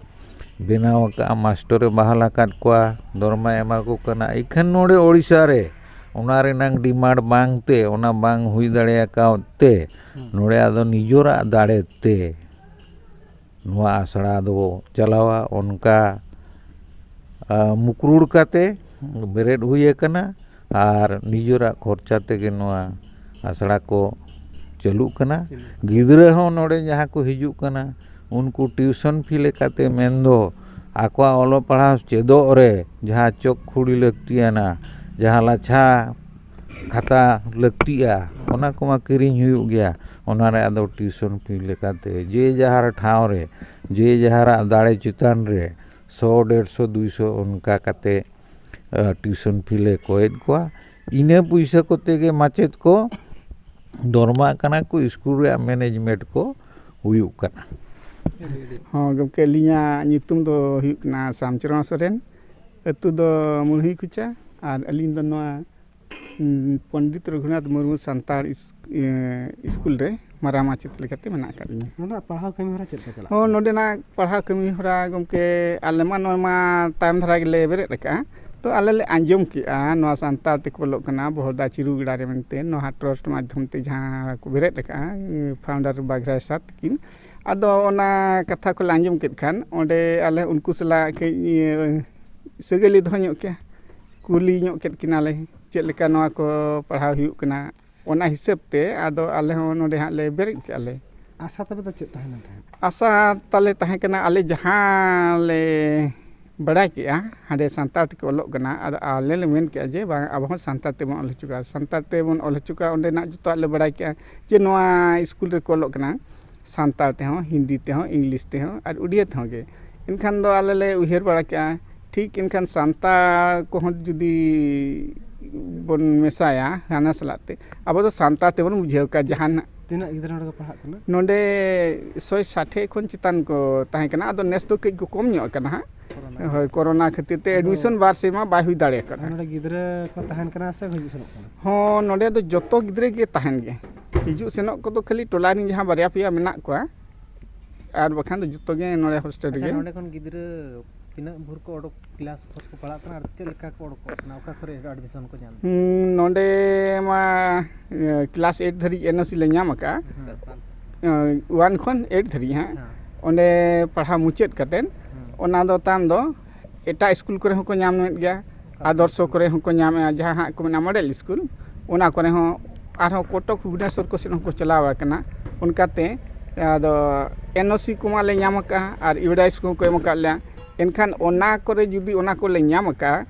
ᱵᱮᱱᱟᱣ ᱟᱠᱟᱫᱼᱟ, ᱢᱟᱥᱴᱚᱨᱮ ᱵᱟᱦᱟᱞ ᱟᱠᱟᱫ ᱠᱚᱣᱟ, ᱫᱚᱨᱢᱟᱭ ᱮᱢᱟ ᱠᱚ ᱠᱟᱱᱟ᱾ ᱤᱠᱷᱟᱹᱱ ᱱᱚᱰᱮ ᱳᱰᱤᱥᱟ ᱨᱮ ᱚᱱᱟ ᱨᱮᱱᱟᱝ ᱰᱤᱢᱟᱱᱰ ᱵᱟᱝ ᱛᱮ, ᱚᱱᱟ ᱵᱟᱝ ᱦᱩᱭ ᱫᱟᱲᱮ ᱟᱠᱟᱣᱟᱫ ᱛᱮ, ᱦᱩᱸ᱾ ᱱᱚᱰᱮ ᱟᱫᱚ ᱱᱤᱡᱚᱨᱟᱜ ᱫᱟᱲᱮ ᱛᱮ ᱱᱚᱣᱟ ᱟᱥᱲᱟ ᱫᱚᱵᱚ ᱪᱟᱞᱟᱣᱟ᱾ ᱚᱱᱠᱟ, ᱟ, ᱢᱩᱠᱨᱩᱲ ᱠᱟᱛᱮ ᱵᱮᱨᱮᱫ ᱦᱩᱭ ᱟᱠᱟᱱᱟ ᱟᱨ ᱱᱤᱡᱚᱨᱟᱜ ᱠᱷᱚᱨᱪᱟ ᱛᱮᱜᱮ ᱱᱚᱣᱟ ᱟᱥᱲᱟ ᱠᱚ ᱪᱟᱹᱞᱩᱜ ᱠᱟᱱᱟ᱾ ᱜᱤᱫᱽᱨᱟᱹ ᱦᱚᱸ ᱱᱚᱰᱮ ᱡᱟᱦᱟᱸ ᱠᱚ ᱦᱤᱡᱩᱜ ᱠᱟᱱᱟ, ᱩᱱᱠᱩ ᱴᱤᱭᱩᱥᱚᱱ ᱯᱷᱤ ᱞᱮᱠᱟᱛᱮ ᱢᱮᱱᱫᱚ ᱟᱠᱚᱣᱟᱜ ᱚᱞᱚᱜ ᱯᱟᱲᱦᱟᱣ ᱪᱮᱫᱚᱜ ᱨᱮ ᱡᱟᱦᱟᱸ ᱪᱚᱠ ᱠᱷᱩᱲᱤ ᱞᱟᱹᱠᱛᱤᱭᱟᱱᱟ, ᱡᱟᱦᱟᱸ ᱞᱟᱪᱷᱟ ᱠᱷᱟᱛᱟ ᱞᱟᱹᱠᱛᱤᱜᱼᱟ, ᱚᱱᱟ ᱠᱚᱢᱟ ᱠᱤᱨᱤᱧ ᱦᱩᱭᱩᱜ ᱜᱮᱭᱟ᱾ ᱚᱱᱟ ᱨᱮ ᱟᱫᱚ ᱴᱤᱭᱩᱥᱚᱱ ᱯᱷᱤ ᱞᱮᱠᱟᱛᱮ ᱡᱮ ᱡᱟᱦᱟᱨ ᱴᱷᱟᱶ ᱨᱮ, ᱡᱮ ᱡᱟᱦᱟᱨᱟᱜ ᱫᱟᱲᱮ ᱪᱮᱛᱟᱱ ᱨᱮ ᱥᱚ, ᱰᱮᱲᱥᱚ, ᱫᱩᱭᱥᱚ ᱚᱱᱠᱟ ᱠᱟᱛᱮ, ᱟ, ᱴᱤᱭᱩᱥᱚᱱ ᱯᱷᱤ ᱞᱮ ᱠᱚᱭᱮᱫ ᱠᱚᱣᱟ᱾ ᱤᱱᱟᱹ ᱯᱩᱭᱥᱟᱹ ᱠᱚᱛᱮ ᱜᱮ ᱢᱟᱪᱮᱫ ᱠᱚ ᱫᱚᱨᱢᱟᱜ ᱠᱟᱱᱟ ᱠᱚ, ᱤᱥᱠᱩᱞ ᱨᱮᱭᱟᱜ ᱢᱮᱱᱮᱡᱽᱢᱮᱱᱴ ᱠᱚ ᱦᱩᱭᱩᱜ ᱠᱟᱱᱟ᱾ ᱦᱚᱸ ᱜᱚᱢᱠᱮ, ᱟᱹᱞᱤᱧᱟᱜ ᱧᱩᱛᱩᱢ ᱫᱚ ᱦᱩᱭᱩᱜ ᱠᱟᱱᱟ ᱥᱟᱢᱪᱨᱚᱱ ᱥᱚᱨᱮᱱ, ᱟᱹᱛᱩ ᱫᱚ ᱢᱩᱲᱦᱤ ᱠᱩᱪᱟ, ᱟᱨ ᱟᱹᱞᱤᱧ ᱫᱚ ᱱᱚᱣᱟ, ᱩᱸ, ᱯᱚᱱᱰᱤᱛ ᱨᱚᱜᱷᱩᱱᱟᱛᱷ ᱢᱩᱨᱢᱩ ᱥᱟᱱᱛᱟᱲ ᱤᱥ-, ᱤᱭᱟᱹ, ᱤᱥᱠᱩᱞ ᱨᱮ ᱢᱟᱨᱟᱝ ᱢᱟᱪᱮᱫ ᱞᱮᱠᱟᱛᱮ ᱢᱮᱱᱟᱜ ᱟᱠᱟᱫ ᱞᱤᱧᱟ᱾ ᱱᱚᱰᱮᱱᱟᱜ ᱯᱟᱲᱦᱟᱣ ᱠᱟᱹᱢᱤ ᱦᱚᱨᱟ ᱪᱮᱫ ᱞᱮᱠᱟ ᱪᱟᱞᱟᱜ ᱦᱚᱸ, ᱠᱟᱱᱟ? ᱱᱚᱰᱮᱱᱟᱜ ᱯᱟᱲᱦᱟᱣ ᱠᱟᱹᱢᱤ ᱦᱚᱨᱟ ᱜᱚᱢᱠᱮ, ᱟᱞᱮ ᱢᱟ ᱱᱚᱣᱟ ᱢᱟ ᱛᱟᱭᱚᱢ ᱫᱷᱟᱨᱟ ᱜᱮᱞᱮ ᱵᱮᱨᱮᱫ ᱟᱠᱟᱫᱼᱟ᱾ ᱛᱚ ᱟᱞᱮ ᱞᱮ ᱟᱸᱡᱚᱢ ᱠᱮᱫᱼᱟ ᱱᱚᱣᱟ ᱥᱟᱱᱛᱟᱲ ᱛᱮᱠᱚ ᱚᱞᱚᱜ ᱠᱟᱱᱟ ᱵᱚᱦᱚᱲᱫᱟ ᱪᱤᱨᱩ ᱜᱮᱲᱟ ᱨᱮ ᱢᱮᱱᱛᱮ, ᱱᱚᱣᱟ ᱴᱨᱟᱥᱴ ᱢᱟᱫᱽᱫᱷᱚᱢ ᱛᱮ ᱡᱟᱦᱟᱸ ᱠᱚ ᱵᱮᱨᱮᱫ ᱟᱠᱟᱫᱼᱟ, ᱯᱷᱟᱣᱩᱱᱰᱟᱨ ᱵᱟᱜᱷᱨᱟᱭ ᱥᱟᱨ ᱛᱟᱹᱠᱤᱱ᱾ ᱟᱫᱚ ᱚᱱᱟ ᱠᱟᱛᱷᱟ ᱠᱚᱞᱮ ᱟᱸᱡᱚᱢ ᱠᱮᱫ ᱠᱷᱟᱱ ᱚᱸᱰᱮ ᱟᱞᱮ ᱩᱱᱠᱩ ᱥᱟᱞᱟᱜ ᱠᱟᱹᱡ, ᱤᱭᱟᱹ, ᱥᱟᱹᱜᱟᱹᱭ ᱞᱮ ᱫᱚᱦᱚ ᱧᱚᱜ ᱠᱮᱭᱟ, ᱠᱩᱞᱤ ᱧᱚᱜ ᱠᱮᱫ ᱠᱤᱱᱟᱞᱮ ᱪᱮᱫ ᱞᱮᱠᱟ ᱱᱚᱣᱟ ᱠᱚ ᱯᱟᱲᱦᱟᱣ ᱦᱩᱭᱩᱜ ᱠᱟᱱᱟ᱾ ᱚᱱᱟ ᱦᱤᱥᱟᱹᱵ ᱛᱮ ᱟᱫᱚ ᱟᱞᱮ ᱦᱚᱸ ᱱᱚᱰᱮ ᱦᱟᱸᱜ ᱞᱮ ᱵᱮᱨᱮᱫ ᱠᱮᱜᱼᱟ ᱞᱮ᱾ ᱟᱥᱟ ᱛᱟᱯᱮ ᱫᱚ ᱪᱮᱫ ᱛᱟᱦᱮᱸ ᱞᱮᱱ ᱛᱟᱦᱮᱸᱫ? ᱟᱥᱟ ᱛᱟᱞᱮ ᱛᱟᱦᱮᱸ ᱠᱟᱱᱟ, ᱟᱞᱮ ᱡᱟᱦᱟᱸ ᱞᱮ ᱵᱟᱲᱟᱭ ᱠᱮᱜᱼᱟ, ᱦᱟᱸᱰᱮ ᱥᱟᱱᱛᱟᱲ ᱛᱮᱠᱚ ᱚᱞᱚᱜ ᱠᱟᱱᱟ, ᱟᱫᱚ ᱟᱞᱮ ᱞᱮ ᱢᱮᱱ ᱠᱮᱜᱼᱟ ᱡᱮ ᱵᱟᱝ, ᱟᱵᱚ ᱦᱚᱸ ᱥᱟᱱᱛᱟᱲ ᱛᱮᱵᱚᱱ ᱚᱞ ᱦᱚᱪᱚ ᱠᱚᱣᱟ᱾ ᱥᱟᱱᱛᱟᱲ ᱛᱮᱵᱚᱱ ᱚᱞ ᱦᱚᱪᱚ ᱠᱚᱣᱟ, ᱚᱸᱰᱮᱱᱟᱜ ᱡᱚᱛᱚᱣᱟᱜ ᱞᱮ ᱵᱟᱲᱟᱭ ᱠᱮᱜᱼᱟ ᱡᱮ ᱱᱚᱣᱟ ᱤᱥᱠᱩᱞ ᱨᱮᱠᱚ ᱚᱞᱚᱜ ᱠᱟᱱᱟ ᱥᱟᱱᱛᱟᱲ ᱛᱮᱦᱚᱸ, ᱦᱤᱱᱫᱤ ᱛᱮᱦᱚᱸ, ᱤᱝᱞᱤᱥ ᱛᱮᱦᱚᱸ ᱟᱨ ᱩᱰᱤᱭᱟ ᱛᱮᱦᱚᱸ ᱜᱮ᱾ ᱮᱱᱠᱷᱟᱱ ᱫᱚ ᱟᱞᱮ ᱞᱮ ᱩᱭᱦᱟᱹᱨ ᱵᱟᱲᱟ ᱠᱮᱜᱼᱟ, ᱴᱷᱤᱠ ᱮᱱᱠᱷᱟᱱ ᱥᱟᱱᱛᱟᱲ ᱠᱚᱦᱚᱸ ᱡᱩᱫᱤ ᱵᱚᱱ ᱢᱮᱥᱟᱭᱟ ᱦᱟᱱᱟ ᱥᱟᱞᱟᱜ ᱛᱮ, ᱟᱵᱚ ᱫᱚ ᱥᱟᱱᱛᱟᱲ ᱛᱮᱵᱚᱱ ᱵᱩᱡᱷᱟᱹᱣ ᱠᱚᱣᱟ ᱡᱟᱦᱟᱱᱟᱜ᱾ ᱛᱤᱱᱟᱹᱜ ᱜᱤᱫᱽᱨᱟᱹ ᱱᱚᱰᱮ ᱠᱚ ᱯᱟᱲᱦᱟᱜ ᱠᱟᱱᱟ? ᱱᱚᱰᱮ ᱥᱚᱭ ᱥᱟᱴᱷᱮ ᱠᱷᱚᱱ ᱪᱮᱛᱟᱱ ᱠᱚ ᱛᱟᱦᱮᱸ ᱠᱟᱱᱟ, ᱟᱫᱚ ᱱᱮᱥ ᱫᱚ ᱠᱟᱹᱡ ᱠᱚ ᱠᱚᱢ ᱧᱚᱜ ᱟᱠᱟᱱᱟ ᱦᱟᱸᱜ᱾ ᱠᱚᱨᱳᱱᱟ᱾ ᱦᱳᱭ, ᱠᱚᱨᱳᱱᱟ ᱠᱷᱟᱹᱛᱤᱨ ᱛᱮ ᱟᱫᱚ ᱮᱰᱢᱤᱥᱚᱱ ᱵᱟᱨ ᱥᱮᱨᱢᱟ ᱵᱟᱭ ᱦᱩᱭ ᱫᱟᱲᱮ ᱟᱠᱟᱫᱟ᱾ ᱟᱨ ᱱᱚᱰᱮ ᱜᱤᱫᱽᱨᱟᱹ ᱠᱚ ᱛᱟᱦᱮᱱ ᱠᱟᱱᱟ ᱥᱮ ᱠᱚ ᱦᱤᱡᱩᱜ ᱥᱮᱱᱚᱜ ᱠᱟᱱᱟ? ᱦᱚᱸ, ᱱᱚᱰᱮ ᱫᱚ ᱡᱚᱛᱚ ᱜᱤᱫᱽᱨᱟᱹ ᱜᱮ ᱛᱟᱦᱮᱱ ᱜᱮ᱾ ᱦᱤᱡᱩᱜ ᱥᱮᱱᱚᱜ ᱠᱚᱫᱚ ᱠᱷᱟᱹᱞᱤ ᱴᱚᱞᱟ ᱨᱮᱱ ᱡᱟᱦᱟᱸ ᱵᱟᱨᱭᱟ ᱯᱮᱭᱟ ᱢᱮᱱᱟᱜ ᱠᱚᱣᱟ, ᱟᱨ ᱵᱟᱠᱷᱟᱱ ᱫᱚ ᱡᱚᱛᱚ ᱜᱮ ᱱᱚᱰᱮ ᱦᱳᱥᱴᱮᱞ ᱟᱪᱪᱷᱟ, ᱨᱮᱜᱮ᱾ ᱱᱚᱰᱮ ᱠᱷᱚᱱ ᱜᱤᱫᱽᱨᱟᱹ ᱛᱤᱱᱟᱹᱜ ᱵᱷᱳᱨ ᱠᱚ ᱚᱰᱚᱠ, ᱠᱞᱟᱥ ᱯᱷᱳᱨ ᱠᱚ ᱯᱟᱲᱦᱟᱜ ᱠᱟᱱᱟ ᱟᱨ ᱪᱮᱫ ᱞᱮᱠᱟ ᱠᱚ ᱚᱰᱚᱠᱚᱜ ᱠᱟᱱᱟ, ᱚᱠᱟ ᱠᱚᱨᱮ ᱮᱰᱢᱤᱥᱚᱱ ᱠᱚ ᱧᱟᱢ ᱮᱫᱟ? ᱦᱩᱸ, ᱱᱚᱰᱮ ᱢᱟ, ᱮ, ᱠᱞᱟᱥ ᱮᱭᱤᱴ ᱫᱷᱟᱹᱨᱤᱡ ᱮᱱ ᱳ ᱥᱤ ᱞᱮ ᱧᱟᱢ ᱟᱠᱟᱫᱼᱟ᱾ ᱦᱮᱸ᱾ ᱮ, ᱳᱣᱟᱱ ᱠᱷᱚᱱ ᱮᱭᱤᱴ ᱫᱷᱟᱹᱨᱤᱡ ᱦᱟᱸᱜ᱾ ᱦᱮᱸ᱾ ᱚᱸᱰᱮ ᱯᱟᱲᱦᱟᱣ ᱢᱩᱪᱟᱹᱫ ᱠᱟᱛᱮᱫ, ᱦᱮᱸ᱾ ᱚᱱᱟ ᱫᱚ ᱛᱟᱭᱚᱢ ᱫᱚ ᱮᱴᱟᱜ ᱥᱠᱩᱞ ᱠᱚᱨᱮ ᱦᱚᱸᱠᱚ ᱧᱟᱢᱮᱫ ᱜᱮᱭᱟ, ᱟᱪᱪᱷᱟ᱾ ᱟᱫᱚᱨᱥᱚ ᱠᱚᱨᱮ ᱦᱚᱸᱠᱚ ᱧᱟᱢᱮᱫᱼᱟ, ᱡᱟᱦᱟᱸ ᱦᱟᱸᱜ ᱠᱚ ᱢᱮᱱᱟ ᱢᱚᱰᱮᱞ ᱥᱠᱩᱞ, ᱚᱱᱟ ᱠᱚᱨᱮ ᱦᱚᱸ, ᱟᱨᱦᱚᱸ ᱠᱚᱴᱚᱠ ᱵᱷᱩᱵᱽᱱᱮᱥᱚᱨ ᱠᱚ ᱥᱮᱫ ᱦᱚᱸᱠᱚ ᱪᱟᱞᱟᱣ ᱟᱠᱟᱱᱟ᱾ ᱚᱱᱠᱟᱛᱮ ᱟᱫᱚ ᱮᱱ ᱳ ᱥᱤ ᱠᱚᱢᱟ ᱞᱮ ᱧᱟᱢ ᱟᱠᱟᱫᱼᱟ ᱟᱨ ᱮᱰᱵᱷᱟᱭᱤᱥ ᱠᱚᱦᱚᱸ ᱠᱚ ᱮᱢ ᱟᱠᱟᱫ ᱞᱮᱭᱟ᱾ ᱮᱱᱠᱷᱟᱱ ᱚᱱᱟ ᱠᱚᱨᱮ ᱡᱩᱫᱤ ᱚᱱᱟ ᱠᱚᱞᱮ ᱧᱟᱢ ᱟᱠᱟᱫᱼᱟ,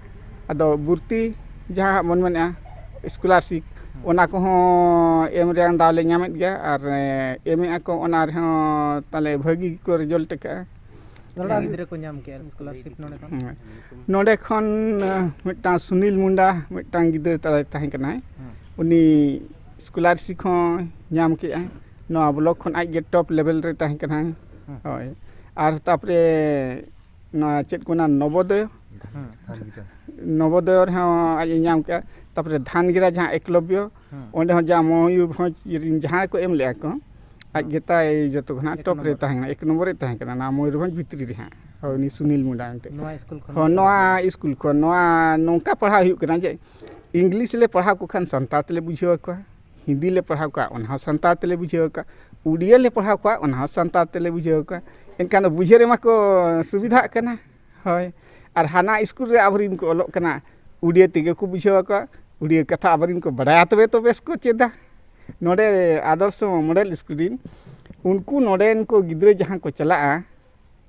ᱟᱫᱚ ᱵᱷᱚᱨᱛᱤ ᱡᱟᱦᱟᱸ ᱵᱚᱱ ᱢᱮᱱᱮᱫᱼᱟ ᱥᱠᱚᱞᱟᱨᱥᱤᱯ, ᱚᱱᱟ ᱠᱚᱦᱚᱸ ᱮᱢ ᱨᱮᱭᱟᱜ ᱫᱟᱣ ᱞᱮ ᱧᱟᱢᱮᱫ ᱜᱮᱭᱟ ᱟᱨ, ᱮ, ᱮᱢᱮᱫᱼᱟ ᱠᱚ, ᱚᱱᱟ ᱨᱮᱦᱚᱸ ᱛᱟᱦᱞᱮ ᱵᱷᱟᱹᱜᱤ ᱜᱮᱠᱚ ᱨᱮᱡᱟᱞᱴ ᱟᱠᱟᱫᱼᱟ᱾ ᱛᱤᱱᱟᱹᱜ ᱜᱤᱫᱽᱨᱟᱹ ᱠᱚ ᱧᱟᱢ ᱠᱮᱜᱼᱟ ᱥᱠᱚᱞᱟᱨᱥᱤᱯ ᱱᱚᱰᱮ ᱠᱷᱚᱱ? ᱦᱮᱸ᱾ ᱱᱚᱰᱮ ᱠᱷᱚᱱ, ᱟᱸ, ᱢᱤᱫᱴᱟᱝ ᱥᱩᱱᱤᱞ ᱢᱩᱱᱰᱟ ᱢᱤᱫᱴᱟᱝ ᱜᱤᱫᱽᱨᱟᱹ ᱛᱟᱞᱮ ᱛᱟᱦᱮᱸ ᱠᱟᱱᱟᱭ᱾ ᱦᱮᱸ᱾ ᱩᱱᱤ ᱥᱠᱚᱞᱟᱨᱥᱤᱯ ᱦᱚᱸ ᱧᱟᱢ ᱠᱮᱜᱼᱟᱭ᱾ ᱱᱚᱣᱟ ᱵᱞᱚᱠ ᱠᱷᱚᱱ ᱟᱡ ᱜᱮ ᱴᱚᱯ ᱞᱮᱵᱮᱞ ᱨᱮ ᱛᱟᱦᱮᱸ ᱠᱟᱱᱟᱭ᱾ ᱦᱮᱸ᱾ ᱦᱳᱭ᱾ ᱟᱨ ᱛᱟᱯᱚᱨᱮ ᱱᱚᱣᱟ ᱪᱮᱫ ᱠᱚ ᱢᱮᱱᱟ, ᱱᱚᱵᱳᱫᱚᱭ᱾ ᱦᱮᱸ᱾ ᱱᱚᱵᱳᱫᱚᱭ ᱨᱮᱦᱚᱸ ᱟᱡ ᱮ ᱧᱟᱢ ᱠᱮᱜᱼᱟ᱾ ᱛᱟᱯᱚᱨᱮ ᱫᱷᱟᱱᱜᱤᱨᱟ ᱡᱟᱦᱟᱸ ᱮᱠᱞᱚᱵᱽᱭᱚ, ᱦᱮᱸ᱾ ᱚᱸᱰᱮ ᱦᱚᱸ ᱡᱟ ᱢᱚᱭᱩᱨᱵᱷᱚᱸᱡᱽ ᱨᱮᱱ ᱡᱟᱦᱟᱸᱭ ᱠᱚ ᱮᱢ ᱞᱮᱜᱼᱟ ᱠᱚ, ᱟᱡ ᱦᱮᱸ᱾ ᱜᱮᱛᱟᱭ ᱡᱚᱛᱚ ᱠᱷᱚᱱᱟᱜ ᱮᱠ ᱴᱚᱯ ᱨᱮ ᱱᱚᱢᱵᱚᱨ᱾ ᱛᱟᱦᱮᱸ ᱠᱟᱱᱟ, ᱮᱠ ᱱᱚᱢᱵᱚᱨ ᱨᱮ ᱛᱟᱦᱮᱸ ᱠᱟᱱᱟ, ᱱᱚᱣᱟ ᱢᱚᱭᱩᱨᱵᱷᱚᱸᱡᱽ ᱵᱷᱤᱛᱨᱤ ᱨᱮ ᱦᱟᱸᱜ᱾ ᱦᱳᱭ, ᱩᱱᱤ ᱥᱩᱱᱤᱞ ᱢᱩᱱᱰᱟ ᱮᱱᱛᱮ᱾ ᱱᱚᱣᱟ ᱥᱠᱩᱞ ᱠᱷᱚᱱ ᱦᱚᱸ, ᱜᱮ ᱱᱚᱣᱟ ᱪᱟᱞᱟᱜ ᱠᱟᱱᱟ᱾ ᱥᱠᱩᱞ ᱠᱷᱚᱱ, ᱱᱚᱣᱟ ᱱᱚᱝᱠᱟ ᱯᱟᱲᱦᱟᱣ ᱦᱩᱭᱩᱜ ᱠᱟᱱᱟ ᱡᱮ ᱤᱝᱞᱤᱥ ᱞᱮ ᱯᱟᱲᱦᱟᱣ ᱠᱚ ᱠᱷᱟᱱ ᱥᱟᱱᱛᱟᱲ ᱛᱮᱞᱮ ᱵᱩᱡᱷᱟᱹᱣ ᱟᱠᱚᱣᱟ, ᱦᱤᱱᱫᱤ ᱞᱮ ᱯᱟᱲᱦᱟᱣ ᱠᱚᱣᱟ, ᱚᱱᱟ ᱦᱚᱸ ᱥᱟᱱᱛᱟᱲ ᱛᱮᱞᱮ ᱵᱩᱡᱷᱟᱹᱣ ᱟᱠᱚᱣᱟ, ᱩᱲᱤᱭᱟᱹ ᱞᱮ ᱯᱟᱲᱦᱟᱣ ᱠᱚᱣᱟ, ᱚᱱᱟ ᱦᱚᱸ ᱥᱟᱱᱛᱟᱲ ᱛᱮᱞᱮ ᱵᱩᱡᱷᱟᱹᱣ ᱟᱠᱚᱣᱟ᱾ ᱮᱱᱠᱷᱟᱱ ᱫᱚ ᱵᱩᱡᱷᱟᱹᱣ ᱨᱮᱢᱟ ᱠᱚ ᱥᱩᱵᱤᱫᱷᱟᱜ ᱠᱟᱱᱟ᱾ ᱦᱳᱭ, ᱟᱨ ᱦᱟᱱᱟ ᱥᱠᱩᱞ ᱨᱮ ᱟᱵᱚᱨᱮᱱ ᱠᱚ ᱚᱞᱚᱜ ᱠᱟᱱᱟ, ᱩᱲᱤᱭᱟᱹ ᱛᱮᱜᱮ ᱠᱚ ᱵᱩᱡᱷᱟᱹᱣ ᱟᱠᱚᱣᱟ, ᱩᱲᱤᱭᱟᱹ ᱠᱟᱛᱷᱟ ᱟᱵᱚᱨᱮᱱ ᱠᱚ ᱵᱟᱲᱟᱭᱟ, ᱛᱚᱵᱮ ᱛᱚ ᱵᱮᱥ ᱠᱚ ᱪᱮᱫᱟ᱾ ᱱᱚᱰᱮ ᱟᱫᱚᱨᱥᱚ ᱢᱚᱰᱮᱞ ᱥᱠᱩᱞ ᱨᱮᱱ ᱩᱱᱠᱩ ᱱᱚᱰᱮᱱ ᱠᱚ ᱜᱤᱫᱽᱨᱟᱹ ᱡᱟᱦᱟᱸ ᱠᱚ ᱪᱟᱞᱟᱜᱼᱟ,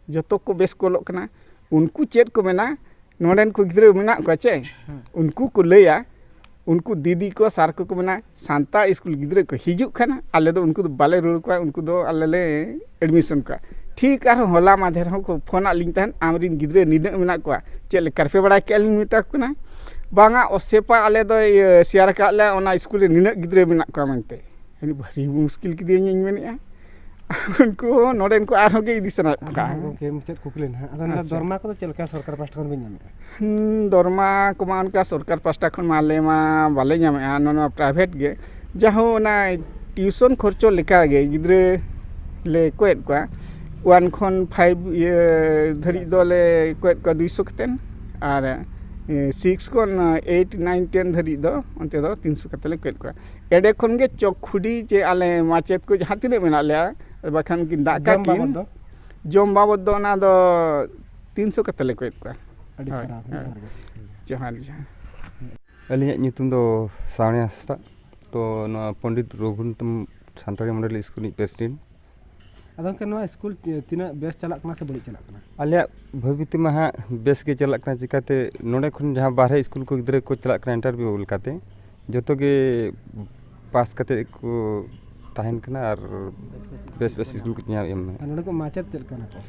ᱡᱚᱛᱚ ᱠᱚ ᱵᱮᱥ ᱠᱚ ᱚᱞᱚᱜ ᱠᱟᱱᱟ᱾ ᱩᱱᱠᱩ ᱪᱮᱫ ᱠᱚ ᱢᱮᱱᱟ, ᱱᱚᱰᱮᱱ ᱠᱚ ᱜᱤᱫᱽᱨᱟᱹ ᱢᱮᱱᱟᱜ ᱠᱚᱣᱟ ᱪᱮ, ᱦᱮᱸ᱾ ᱩᱱᱠᱩ ᱠᱚ ᱞᱟᱹᱭᱟ, ᱩᱱᱠᱩ ᱫᱤᱫᱤ ᱠᱚ, ᱥᱟᱨ ᱠᱚᱠᱚ ᱢᱮᱱᱟ, "ᱥᱟᱱᱛᱟᱲ ᱥᱠᱩᱞ ᱜᱤᱫᱽᱨᱟᱹ ᱠᱚ ᱦᱤᱡᱩᱜ ᱠᱷᱟᱱ, ᱟᱞᱮ ᱫᱚ ᱩᱱᱠᱩ ᱫᱚ ᱵᱟᱞᱮ ᱨᱩᱣᱟᱹᱲ ᱠᱚᱣᱟ, ᱩᱱᱠᱩ ᱫᱚ ᱟᱞᱮ ᱞᱮ ᱮᱰᱢᱤᱥᱚᱱ ᱠᱚᱣᱟ᱾" ᱴᱷᱤᱠ ᱟᱨᱦᱚᱸ ᱦᱚᱞᱟ ᱢᱟᱫᱷᱮᱨ ᱦᱚᱸ ᱠᱚ ᱯᱷᱳᱱ ᱟᱫ ᱞᱤᱧ ᱛᱟᱦᱮᱸᱫ, "ᱟᱢᱨᱮᱱ ᱜᱤᱫᱽᱨᱟᱹ ᱱᱤᱱᱟᱹᱜ ᱢᱮᱱᱟᱜ ᱠᱚᱣᱟ, ᱪᱮᱫ ᱞᱮᱠᱟ ᱨᱮᱯᱮ ᱵᱟᱲᱟᱭ ᱠᱮᱜᱼᱟ?" ᱞᱤᱧ ᱢᱮᱛᱟ ᱠᱚ ᱠᱟᱱᱟ, "ᱵᱟᱝᱟ, ᱚᱥᱮᱯᱟ ᱟᱞᱮ ᱫᱚ, ᱤᱭᱟᱹ, ᱥᱮᱭᱟᱨ ᱟᱠᱟᱫ ᱞᱮ, ᱚᱱᱟ ᱥᱠᱩᱞ ᱨᱮ ᱱᱤᱱᱟᱹᱜ ᱜᱤᱫᱽᱨᱟᱹ ᱢᱮᱱᱟᱜ ᱠᱚᱣᱟ ᱢᱮᱱᱛᱮ᱾" ᱟᱹᱰᱤ ᱵᱷᱟᱹᱨᱤ ᱢᱩᱥᱠᱤᱞ ᱠᱮᱫᱮᱭᱟᱹᱧ, ᱤᱧ ᱢᱮᱱᱮᱫᱼᱟ᱾ ᱩᱱᱠᱩ ᱦᱚᱸ ᱱᱚᱰᱮᱱ ᱠᱚ ᱟᱨᱦᱚᱸ ᱜᱮ ᱤᱫᱤ ᱥᱟᱱᱟᱭᱮᱫ ᱠᱚᱣᱟ᱾ ᱟᱫᱚ ᱜᱚᱢᱠᱮ, ᱢᱩᱪᱟᱹᱫ ᱠᱩᱠᱞᱤ ᱱᱟᱦᱟᱜ, ᱟᱫᱚ ᱱᱚᱰᱮ ᱟᱪᱪᱷᱟ᱾ ᱫᱚᱨᱢᱟ ᱠᱚᱫᱚ ᱪᱮᱫ ᱞᱮᱠᱟ ᱥᱚᱨᱠᱟᱨ ᱯᱟᱦᱴᱟ ᱠᱷᱚᱱ ᱵᱤᱱ ᱧᱟᱢᱮᱫᱼᱟ? ᱦᱩᱸ, ᱫᱚᱨᱢᱟ ᱠᱚᱢᱟ ᱚᱱᱠᱟ ᱥᱚᱨᱠᱟᱨ ᱯᱟᱦᱴᱟ ᱠᱷᱚᱱ ᱢᱟ ᱟᱞᱮ ᱢᱟ ᱵᱟᱞᱮ ᱧᱟᱢᱮᱫᱼᱟ, ᱱᱚᱣᱟ, ᱱᱚᱣᱟ ᱯᱨᱟᱭᱵᱷᱮᱴ ᱜᱮ᱾ ᱡᱟᱦᱳ, ᱚᱱᱟ ᱴᱤᱭᱩᱥᱚᱱ ᱠᱷᱚᱨᱪᱚ ᱞᱮᱠᱟ ᱜᱮ ᱜᱤᱫᱽᱨᱟᱹ ᱞᱮ ᱠᱚᱭᱮᱫ ᱠᱚᱣᱟ᱾ ᱳᱣᱟᱱ ᱠᱷᱚᱱ ᱯᱷᱟᱭᱤᱵᱷ ᱤᱭᱟᱹ ᱫᱷᱟᱹᱨᱤᱡ ᱫᱚᱞᱮ ᱠᱚᱭᱮᱫ ᱠᱚᱣᱟ ᱫᱩᱭᱥᱚ ᱠᱟᱛᱮᱫ, ᱟᱨ ᱥᱤᱠᱥ ᱠᱷᱚᱱ ᱮᱭᱤᱴ, ᱱᱟᱭᱤᱱ, ᱴᱮᱱ ᱫᱷᱟᱹᱨᱤᱡ ᱫᱚ ᱚᱱᱛᱮ ᱫᱚ ᱛᱤᱱᱥᱚ ᱠᱟᱛᱮᱫ ᱞᱮ ᱠᱚᱭᱮᱫ ᱠᱚᱣᱟ᱾ ᱮᱸᱰᱮ ᱠᱷᱚᱱ ᱜᱮ ᱪᱚᱠ ᱠᱷᱩᱰᱤ ᱡᱮ ᱟᱞᱮ ᱢᱟᱪᱮᱫ ᱠᱚ ᱡᱟᱦᱟᱸ ᱛᱤᱱᱟᱹᱜ ᱢᱮᱱᱟᱜ ᱞᱮᱭᱟ, ᱵᱟᱠᱷᱟᱱ ᱠᱤᱱ ᱫᱟᱜ ᱠᱟᱜ ᱡᱚᱢ ᱠᱤᱱ, ᱵᱟᱵᱚᱫ ᱫᱚ? ᱡᱚᱢ ᱵᱟᱵᱚᱫ ᱫᱚ ᱚᱱᱟ ᱫᱚ ᱛᱤᱱᱥᱚ ᱠᱟᱛᱮᱫ ᱞᱮ ᱠᱚᱭᱮᱫ ᱠᱚᱣᱟ᱾ ᱟᱹᱰᱤ ᱦᱳᱭ, ᱥᱟᱨᱦᱟᱣ, ᱦᱳᱭ᱾ ᱡᱚᱦᱟᱨ ᱜᱮ᱾ ᱡᱚᱦᱟᱨ, ᱡᱚᱦᱟᱨ᱾ ᱟᱹᱞᱤᱧᱟᱜ ᱧᱩᱛᱩᱢ ᱫᱚ ᱥᱟᱣᱬᱤ ᱦᱟᱸᱥᱫᱟ᱾ ᱛᱚ, ᱱᱚᱣᱟ ᱯᱚᱱᱰᱤᱛ ᱨᱚᱜᱷᱩᱱᱟᱛᱷ ᱥᱟᱱᱛᱟᱲᱤ ᱢᱚᱰᱮᱞ ᱥᱠᱩᱞ ᱨᱤᱱᱤᱡ ᱯᱨᱮᱥᱤᱰᱮᱱᱴ᱾ ᱟᱫᱚ ᱜᱚᱢᱠᱮ, ᱱᱚᱣᱟ ᱥᱠᱩᱞ ᱛᱤ-, ᱛᱤᱱᱟᱹᱜ ᱵᱮᱥ ᱪᱟᱞᱟᱜ ᱠᱟᱱᱟ ᱥᱮ ᱵᱟᱹᱲᱤᱡ ᱪᱟᱞᱟᱜ ᱠᱟᱱᱟ? ᱟᱞᱮᱭᱟᱜ ᱵᱷᱟᱹᱵᱤᱛᱤ ᱢᱟ ᱦᱟᱸᱜ ᱵᱮᱥ ᱜᱮ ᱪᱟᱞᱟᱜ ᱠᱟᱱᱟ, ᱪᱤᱠᱟᱹᱛᱮ ᱱᱚᱰᱮ ᱠᱷᱚᱱ ᱡᱟᱦᱟᱸ ᱵᱟᱨᱦᱮ ᱥᱠᱩᱞ ᱠᱚ ᱜᱤᱫᱽᱨᱟᱹ ᱠᱚ ᱪᱟᱞᱟᱜ ᱠᱟᱱᱟ ᱤᱱᱴᱟᱨᱵᱷᱤᱭᱩ ᱞᱮᱠᱟᱛᱮ, ᱡᱚᱛᱚ ᱜᱮ ᱯᱟᱥ ᱠᱟᱛᱮ ᱠᱚ ᱛᱟᱦᱮᱱ ᱠᱟᱱᱟ ᱟᱨ ᱵᱮᱥ ᱵᱮᱥ ᱥᱠᱩᱞ ᱠᱚ ᱧᱟᱢ ᱮᱢ ᱢᱮ᱾ ᱟᱨ ᱱᱚᱰᱮ ᱠᱚ ᱢᱟᱪᱮᱫ ᱪᱮᱫ ᱞᱮᱠᱟ ᱠᱚ?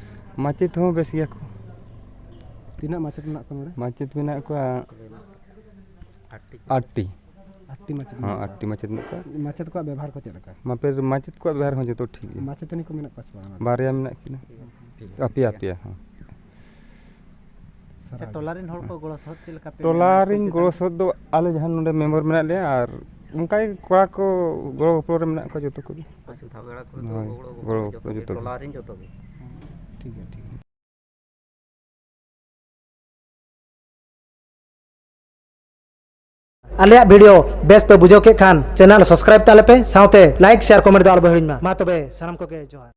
ᱢᱟᱪᱮᱫ ᱦᱚᱸ ᱵᱮᱥ ᱜᱮᱭᱟ ᱠᱚ᱾ ᱛᱤᱱᱟᱹᱜ ᱢᱟᱪᱮᱫ ᱢᱮᱱᱟᱜ ᱠᱚᱣᱟ ᱱᱚᱰᱮ? ᱢᱟᱪᱮᱫ ᱢᱮᱱᱟᱜ ᱠᱚᱣᱟ ᱟᱴᱴᱤ᱾ ᱟᱴᱴᱤ ᱢᱟᱪᱮᱫ ᱦᱚᱸ, ᱢᱮᱱᱟᱜ ᱠᱚᱣᱟ᱾ ᱟᱴᱴᱤ ᱢᱟᱪᱮᱫ ᱢᱮᱱᱟᱜ ᱠᱚᱣᱟ᱾ ᱢᱟᱪᱮᱫ ᱠᱚᱣᱟᱜ ᱵᱮᱵᱷᱟᱨ ᱠᱚ ᱪᱮᱫ ᱞᱮᱠᱟ? ᱢᱟᱯᱮ ᱢᱟᱪᱮᱫ ᱠᱚᱣᱟᱜ ᱵᱮᱵᱷᱟᱨ ᱦᱚᱸ ᱡᱚᱛᱚ ᱴᱷᱤᱠ ᱜᱮᱭᱟ᱾ ᱢᱟᱪᱮᱛᱟᱹᱱᱤ ᱠᱚ ᱢᱮᱱᱟᱜ ᱠᱚᱣᱟ ᱥᱮ ᱵᱟᱝ ᱱᱚᱰᱮ? ᱵᱟᱨᱭᱟ ᱢᱮᱱᱟᱜ ᱠᱤᱱᱟ᱾ ᱯᱮᱭᱟ, ᱯᱮᱭᱟ, ᱦᱚᱸ᱾ ᱟᱪᱪᱷᱟ, ᱴᱚᱞᱟ ᱨᱮᱱ ᱦᱚᱲ ᱠᱚ ᱜᱚᱲᱚ ᱥᱚᱦᱚᱫ ᱪᱮᱫ ᱞᱮᱠᱟ ᱯᱮ ᱴᱚᱞᱟ ᱮᱢᱟ? ᱨᱮᱱ ᱥᱠᱩᱞ ᱜᱚᱲᱚ ᱪᱮᱛᱟᱱ ᱥᱚᱦᱚᱫ ᱫᱚ ᱟᱞᱮ ᱡᱟᱦᱟᱸ ᱱᱚᱰᱮ ᱢᱮᱢᱵᱟᱨ ᱢᱮᱱᱟᱜ ᱞᱮᱭᱟ, ᱟᱨ ᱚᱱᱠᱟ ᱜᱮ ᱠᱚᱲᱟ ᱠᱚ ᱜᱚᱲᱚ ᱜᱚᱯᱚᱲᱚ ᱨᱮ ᱢᱮᱱᱟᱜ ᱠᱚᱣᱟ ᱡᱚᱛᱚ ᱠᱚᱜᱮ᱾ ᱚᱥᱩᱵᱤᱫᱷᱟ ᱵᱮᱲᱟ ᱠᱚᱨᱮ ᱫᱚ ᱦᱳᱭ, ᱜᱚᱲᱚ ᱜᱚᱯᱚᱲᱚ ᱜᱚᱲᱚ ᱡᱚᱛᱚ ᱜᱚᱯᱚᱲᱚ ᱜᱮ, ᱡᱚᱛᱚ ᱜᱮ᱾ ᱴᱚᱞᱟ ᱨᱮᱱ ᱡᱚᱛᱚ ᱜᱮ᱾ ᱴᱷᱤᱠ ᱜᱮᱭᱟ, ᱴᱷᱤᱠ ᱜᱮᱭᱟ᱾ ᱟᱞᱮᱭᱟᱜ ᱵᱷᱤᱰᱤᱭᱳ ᱵᱮᱥ ᱯᱮ ᱵᱩᱡᱷᱟᱹᱣ ᱠᱮᱫ ᱠᱷᱟᱱ, ᱪᱮᱱᱮᱞ ᱥᱟᱵᱥᱠᱨᱟᱭᱤᱵ ᱛᱟᱞᱮ ᱯᱮ, ᱥᱟᱶᱛᱮ ᱞᱟᱭᱤᱠ, ᱥᱮᱭᱟᱨ, ᱠᱚᱢᱮᱱᱴ ᱫᱚ ᱟᱞᱚ ᱯᱮ ᱦᱤᱲᱤᱧ ᱢᱟ᱾ ᱢᱟ ᱛᱚᱵᱮ, ᱥᱟᱱᱟᱢ ᱠᱚᱜᱮ ᱡᱚᱦᱟᱨ᱾